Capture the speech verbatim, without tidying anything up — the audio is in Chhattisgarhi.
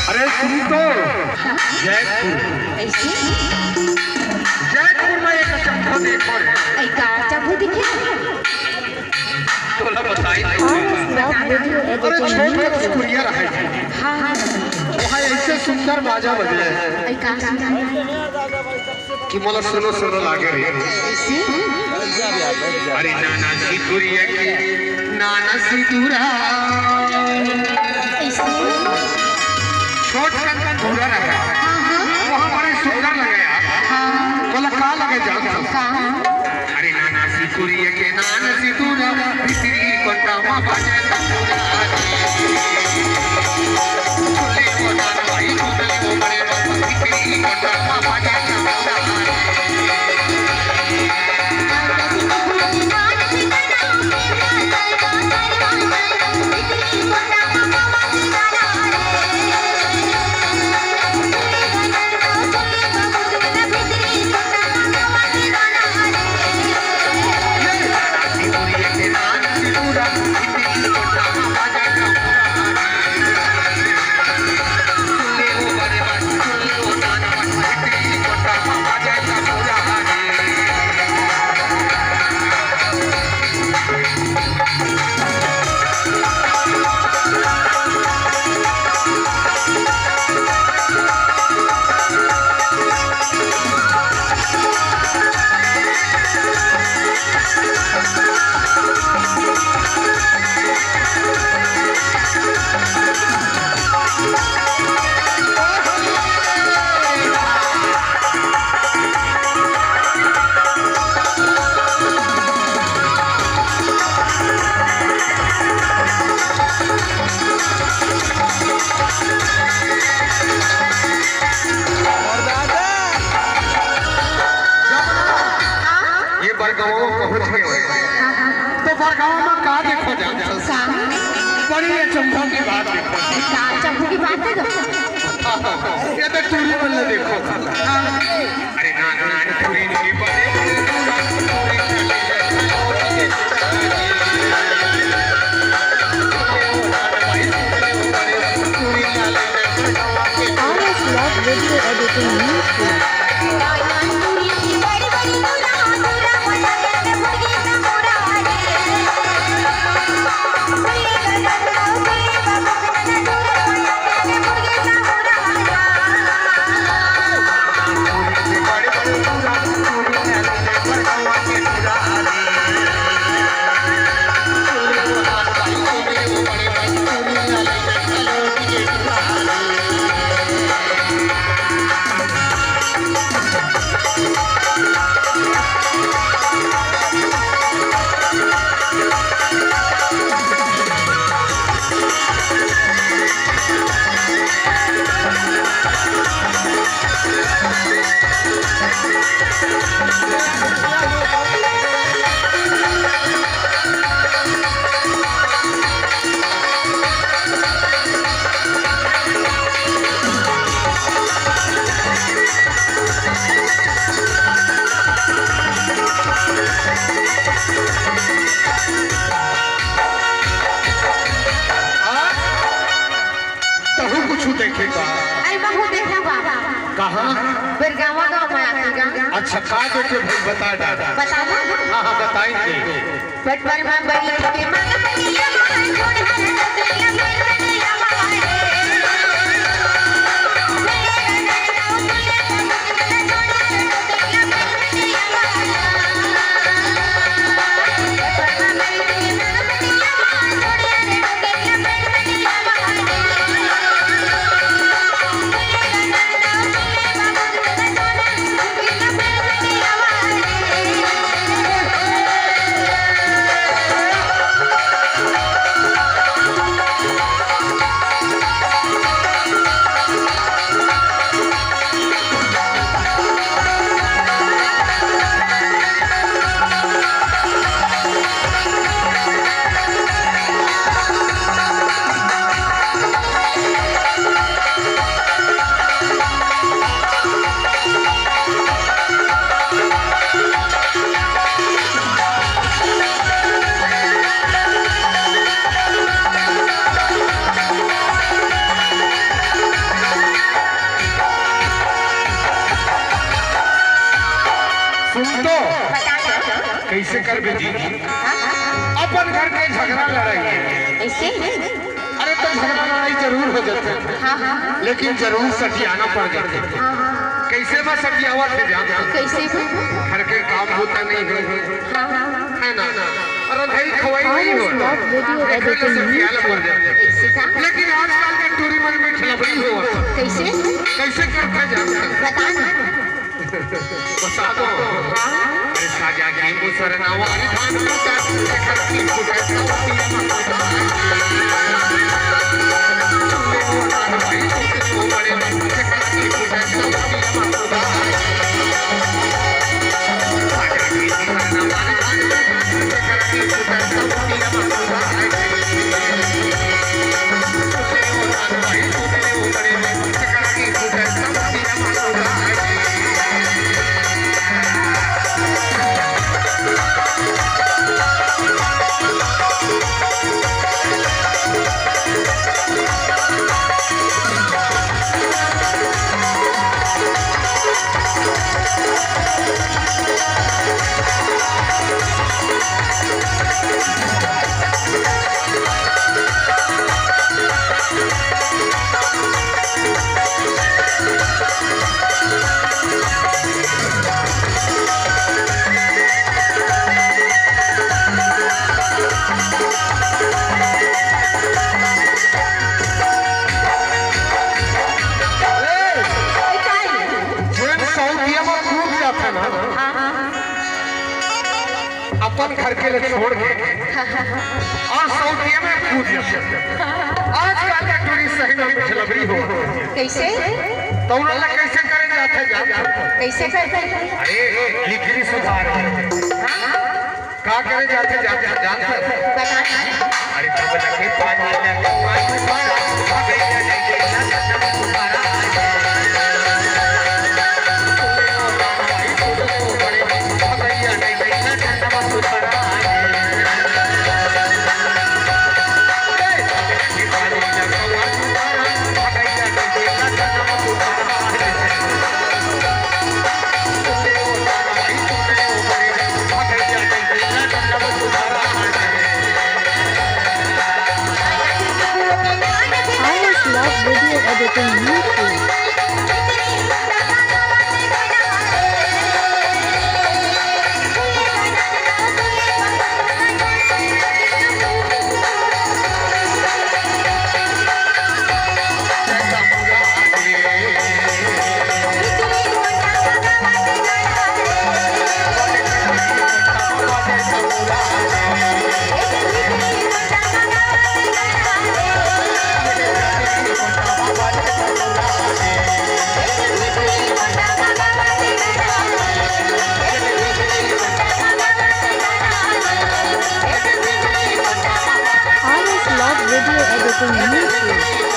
अरे सुन तो, जैतपुर, ऐसे? जैतपुर में एक चंपा देखो रे। ऐ का चंपा दिखे? तोला बताई नहीं। अरे छोट के कुरिया रहे। हाँ, हाँ। वहाँ ऐसे सुंदर बाजा बजे। ऐ का सुंदर? कि मोला सुनो सुनो लागे रे। अरे नाना सिंदुरिया के, नाना सिंदुरा। छोट कन कन भूरा रहे। हाँ, हाँ। वहाँ बड़े सुंदर लगे यार। हाँ। बोला का लगे जान? का? अरे नाना सिंदुरिया के, नाना सिंदुरा, भीतरी कोठा मा बाजे तंबूरा। ये बरगांव पहुंच गए। तो बरगांव में का देखो जान? का? बड़ी अचंभा की बात देखो। का अचंभा की बात है? ये तो टूरी बल्ले देखो। हाँ। अरे ना, ना, टूरी नहीं बल्ले। R S Love Video Editing News Team। तहु कुछु देखे का? अरे, महू देखे बा। कहाँ? बिरगावा गाँव में आके गा। अच्छा, का देखे भाई, बता डाल। बता दो। हाँ, हाँ, बताएंगे। पटवर में बैठ के मन मैया माय छोड़ हर दुनिया में मैया माय। तो कैसे करबे जी? अपन घर के झगड़ा लड़ाई। ऐसे? अरे तो झगड़ा लड़ाई जरूर हो जाथे, हाँ, हाँ। लेकिन जरूर सठियाना पड़ जाथे। हाँ, हाँ। कैसे में सठियावत हे जान? कैसे में? घर के काम होता नहीं है, हाँ, हाँ। है ना? अरे भाई खवाई नहीं होता। हाँ, हाँ। देख ले, सठियाना पड़ जाथे। ऐसे का? लेकिन आजकल के टूरी मन में खिलाफी हो। कैसे? कैसे करता जान? बता ना। बता दो। अरे साजा के मुसरना वाली धान कुटा, देखा की कुटा, सौतिया मकुटा। जेन सौतिया म कूद जाथे ना, हाँ, हाँ, हाँ। अपन घर के ले छोड़ के अउ सौतिया में कूद जाथे। आजकल के टूरी सही में मिठलबरी हो। कैसे? तो उन ला कैसे करे जाथे जान? कैसे करथे? अरे, लिखरी सुधार। हाँ? का करे जाथे जान, जान? बता ना। अरे, तब लगे पानी लगे पानी पारा, भगैया नहीं देला सनम तुम्हारा। Irish Love Video Editing YouTube. Irish Love Video Editing YouTube.